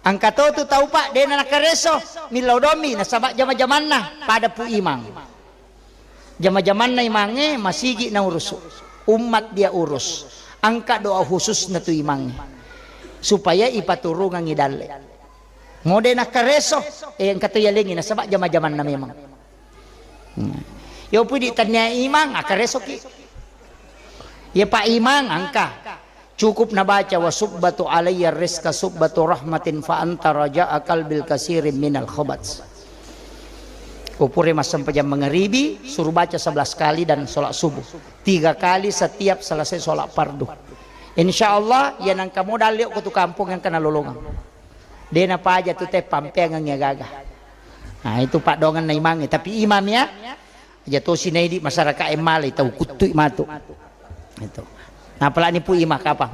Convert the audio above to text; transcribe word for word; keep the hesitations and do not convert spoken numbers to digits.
Engka to tu tau, Pak, dena nakareso, millau domi nasaba jama-jamanna pada Pu Imang. Jama-jamanna imangnge masigi naurusu, ummat dia urus. Engka doa khususna tu imangnge supaya ipaturungangi dalle. Mode nakareso, eh, engka to yalengi nasaba jama-jamanna memang. Hmm. Yo pudi tania imang, akaresoki. Ya Pak Imang, engka. Cukup nabaca, "Wa subbatu alayya rizqa subbatu rahmatin fa anta raja'a qalbil kasirin minal khabat." Upure massempajang mangaribi, suruh baca sebelas kali dan sholat subuh. Tiga kali setiap selesai sholat fardu. Insya Allah, ya nangka modal liok ko tu kampung yang kena lolongang. Dena paja tu te pampeangang ya gaga. Nah, itu padongan na imangnge, tapi imam ya. Aja tosi naidi masyarakat e malai tau kuttui matu. Itu. Nah, apalagi Pu Imang kapang.